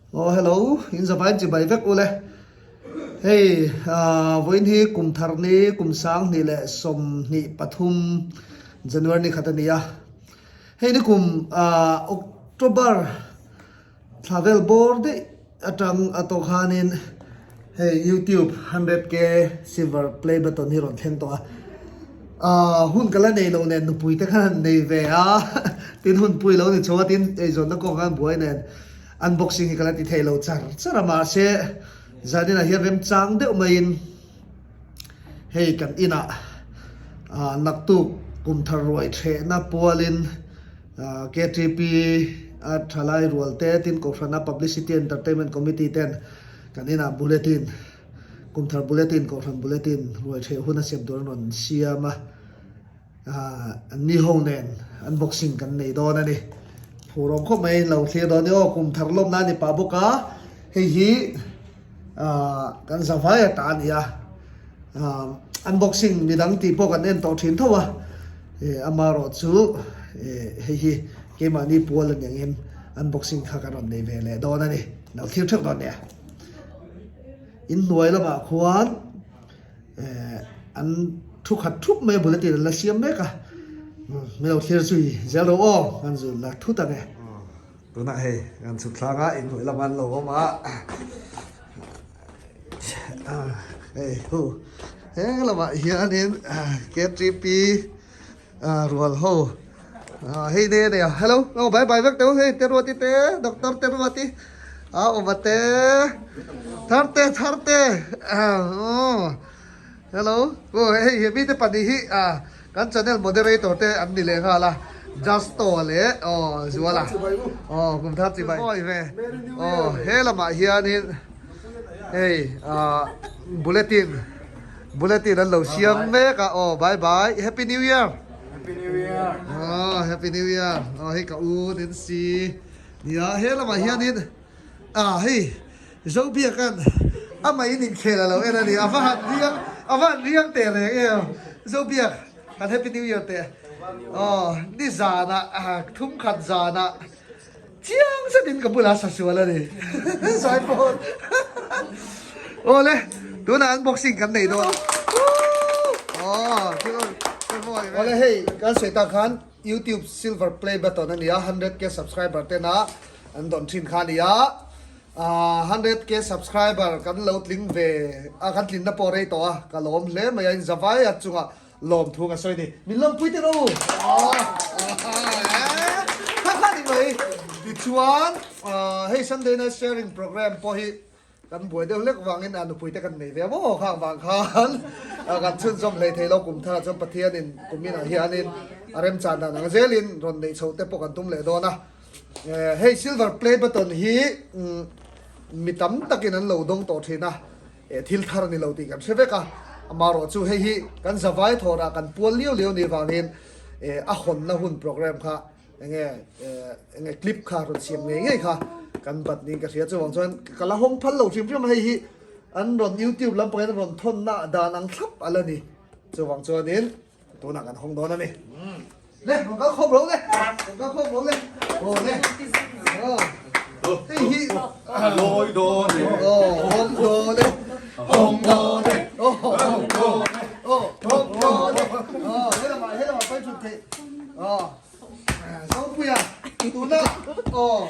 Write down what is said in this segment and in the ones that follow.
Aw hello, in zavai chibai vek ule. Hei vawiin hi kum thar ni kum 2023 January ni khat a ni a. Hei ni kum October thla vel bawr daih atang a tawh khanin hei YouTube 100k silver play button hi rawn thleng tawh a. Hun ka la nei lo nen nupui te khan han nei ve a, tin hunpui lo ni chho a tin eizawnna kawng khan buai nen. Unboxing hi ka la ti thei lo char char a mahse zaninah hian remchang deuh maiin hei kan inah ah naktuk kum thar ruai thehna pualin ah KTP a thalai rual te tin Kohhrana Publicity Entertainment Committee ten kan inah bulletin kum thar bulletin Kohhran bulletin ruai theh hun a siam tur an rawn siam a. An ni ho nen unboxing kan nei dawn a ni. Phur awm khawp mai lo thlir dawn ni aw kum thar lawmna a ni pah bawk a, hei hi kan zavai a ta a ni a, unboxing midang tih pawh kan en tawh thin tho a, amaherawh chu hei hi keimahni pual a ni angin unboxing kha kan rawn nei ve leh dawn a ni, lo thlir theuh dawn nia. Inhnuai lamah khuan. Eh an thu khat thup mai a bulletin an la siam mek a, min lo thlir zui zel ro aw kan zul la thut ang e. Tunah hei kan chhuk thlanga inhnuai lamah an lo awm a, hei hu he lamah hianin KTP rual ho hei ne a nei a, hello aw bye bye vek teh u hei Teruati te doctor Teruati a awm a te Tharte Tharte aw hello aw hei he mite pahnih hi kan channel moderator te an ni leh nghal a Justo leh aw Zuala aw kum thar chibai aw he lamah hianin hei bulletin Bulletin an lo siam mek a aw bye bye happy new year Happy new year aw happy new year aw hei ka u Nancy nia he lamah hianin ah hei Zobiakan amah in inkhel a lo en a ni a va han riang a va han riang teh reng em Zobiak kan happy new year teh aw nizanah thum khat zanah Chiang zetin ka bulah sa sual a ni. Zai pawh. Awle, tunah unboxing kan nei dawn. Awle hei, kan sawi tak khan YouTube silver play button a ni a, 100k subscriber tena an dawn thin kha a ni a. 100k subscriber kan lo tling ve a, kan tlinna pawh rei tawh a, ka lawm hle mai a, inzavai a chungah Lawm thu ka sawi ni. Min lawmpui teh rawh u. Kha kha ni mai. Tichuan hei Sunday night sharing program pawh hi kan buai deuh hlek vangin a nupui te kan nei ve maw khang vang khan kan chhunzawm hlei thei lo kum thar ah chuan Pathianin kuminah hianin a remchan dan ang zelin rawn neih chhoh te pawh kan tum leh dawn a. Hei silver play button hi mi tam takin an lo dawng tawh thin a. Eh thil thar a ni lo tih kan hre vek a, amaherawh chu hei hi kan zavai thawrah kan pual liau liau ni vangin eh a hawnna hun program kha enge eh enge clip kha rawn siam ngei ngei kha kan bat niin ka hria chuvang chuan ka la hawng phal lo hrim hrim a hei hi an rawn youtube lampangin an rawn thawnna dan ang thlap a la ni chuvang chuanin Tunah kan hawng dawn a ni. Le, rawn kal khawm ro le. Rawn kal khawm ro le. Aw le. Aw. Hei hi. Lawi dawn e. Aw, hawng dawn e. Hawng dawn e. Aw, hawng dawn e. Aw, hawng dawn e. Aw, he lamah, he lamah pai thut theih. Aw. Zopuia, tuna, aw.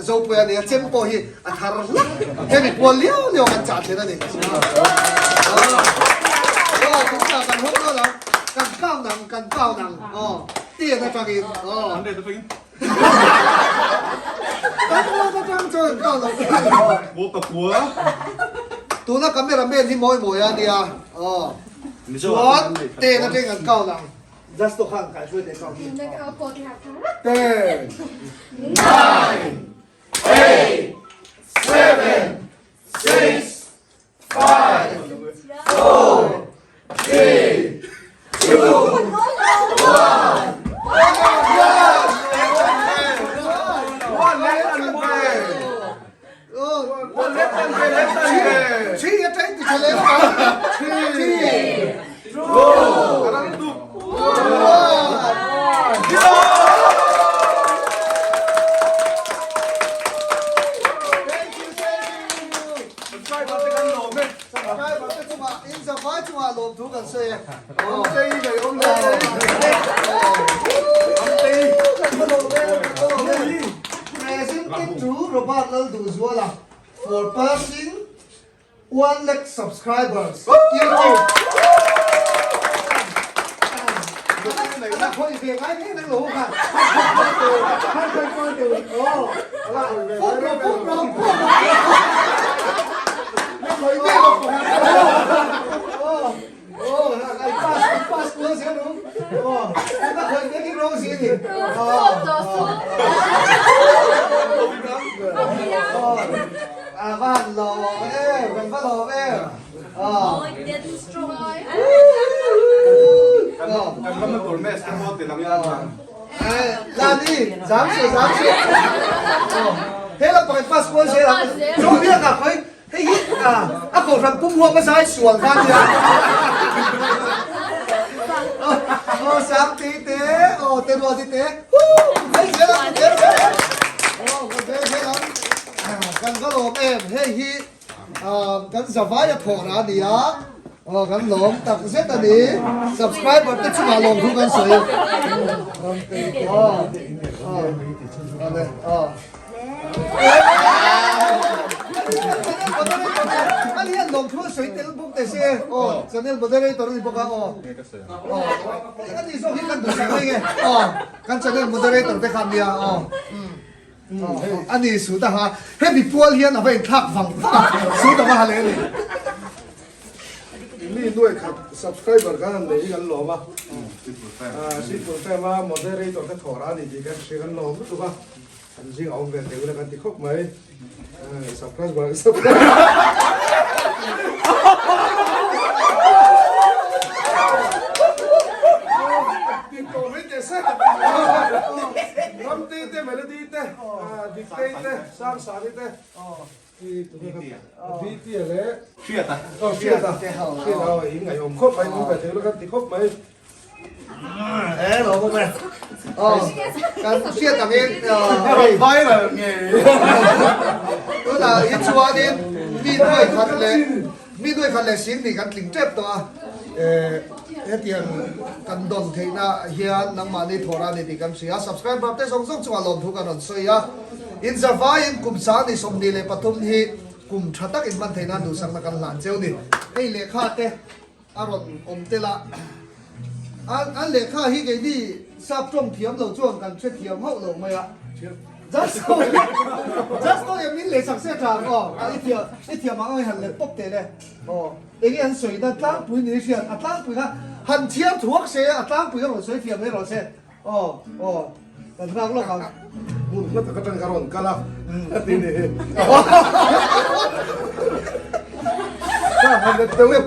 Zopuia nia chem pawh hi a thar hlak. Hemi pual liau liau kan chah thin a ni. Aw, tuna kan hawng dawn ang. Kan count ang, kan count ang. Aw, ten atangin. Aw. Kan count atang chuan kan count ang. Tuna cameraman hi mawi mawi a nia. Aw. Chuan ten atangin kan count ang. Just to khan kai hruai teh kau hi. 10 9 8 7 6 5 4 3 2 1 Zavai chungah lawmthu kan sawi e. Amtei ngaih awm hle mai. Amtei. Kan va lawm e, kan va lawm e. Presented to Robert Lalduhzuala for passing 1 lakh subscribers YouTube. Ana khoi ve ngai nge nang lo kha. Khai khai khoi te oh. Phúc rồi phúc rồi phúc rồi. Na khoi ve lo. Oh. Oh, ai pass ai pass lo sia no. Oh. Na khoi ve ki ro si ni. Oh. Oh. A van lawm em, kan va lawm em. Kan ram tur mes te pawh ti lang ila chuan. Lani, zam suh, zam suh. He lam pakhat pass kual zel ang. Chu biak ah khawi, hei hi a kohhran pum huam a zai sual kha nia. Aw Sangtei te, aw Teruati te, huu, hei zel ang, zel zel. Aw, zel zel ang. Kan va lawm em, hei hi kan zavai a thawh rah a ni a, aw kan lawm tak zet a ni, subscriber te chungah lawm thu kan sawi aw aw aw ani hian lawm thu a sawi tel bawk teh se aw channel moderator a ni bawk a aw aw ani zawk hi kan duhsak mai nge aw kan channel moderator te kha nia aw. A ni su ta ha, hemi pual hian a va inthlak vang vang a, su ta va ha leh a ni. Mi nuai khat subscriber kan han nei hi kan lawm a, Sipul fam a moderator te thawh rah a ni tih kan hria kan lawm lutuk a, kan zing a awm ve thei ula kan ti khawp mai, subscriber Ramtei te, Melody te, Diktei te, Sangsani te, Dtea leh Hriata Hriata in ngaihawm khawp mai, in ngaihthei ula kan ti khawp mai. Hello bawk e. Kan hriat angin viral ngei. Tunah hi chuanin mi nuai khat leh Mi nuai khat leh sing nih kan tling tep tawh a, hetiang kan dawn theihna hian nangmahni thawh a ni tih kan hria. Subscriber te zawng zawng chungah lawmthu kan rawn sawi a, inzavaiin kum 2023 hi kum tha tak inhman theih nan duhsakna kan hlan cheu ni. Hei lehkha te a rawn awm tel a, an lehkha hi keini sap tawng thiam lo chuan kan hrethiam hauh lo mai a. Just go just go em min leh sak se tha ang aw a i thiam i thiam ang ang i han let pawp teh le aw enge an sawi na tlangpui ni hriat a tlangpui kha han thiam thuak se a tlangpui kha rawn sawi thiam mai rawh se aw aw kan nghak lawk ang. Hmun hla tak atang ka rawn kal a a ti ni hi.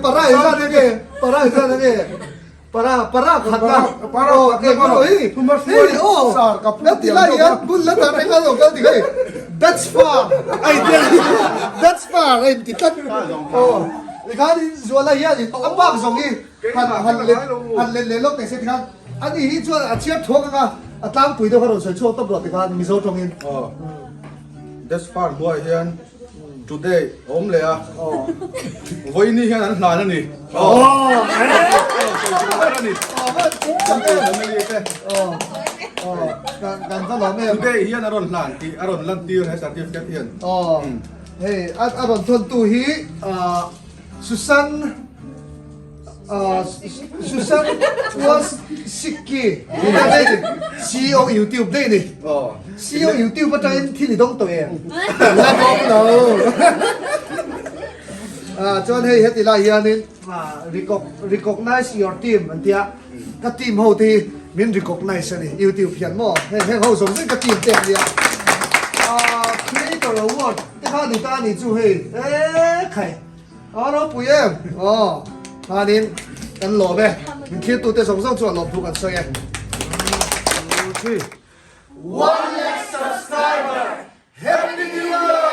Para hi zan enge para hi zan enge. Para para khat na para khat na oh hei hei oh na ti lai hian bul la tar reng a lo kal ti hei that's far ai ti that's far a in ti tlat oh tikhan in zuala hian in a bak zawng hi han han let han let leh lawk teh se tikhan ani hi chuan a chhiar thuak anga a tlangpui deuh kha rawn sawi chhuak tawp rawh tikhan Mizo tawngin oh that's far hnuaiah hian Today a awm leh a, vawiini hian an hlan a ni. Today hian a rawn hlan tih a rawn lantir he certificate hian. Hei a rawn thawntu hi Susan Susan was Sikki CEO YouTube daih ni. CEO YouTube atangin thil i dawng tawh em? La dawng lo. Chuan hei heti lai hianin recognize your team an tia ka team ho te hi min recognize a ni YouTube hian maw hei heng ho zawng zawng ka team te an nia. Creator award te kha ni ta a ni chu hei e khai. A ropui em? Aw, khanin kan lawm e. Min thirtute zawng zawng chuan lawmthu kan sawi e. One lakh subscriber! Happy New Year!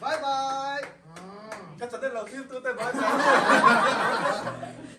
Bye bye! Ka channel lo thirtute bye bye.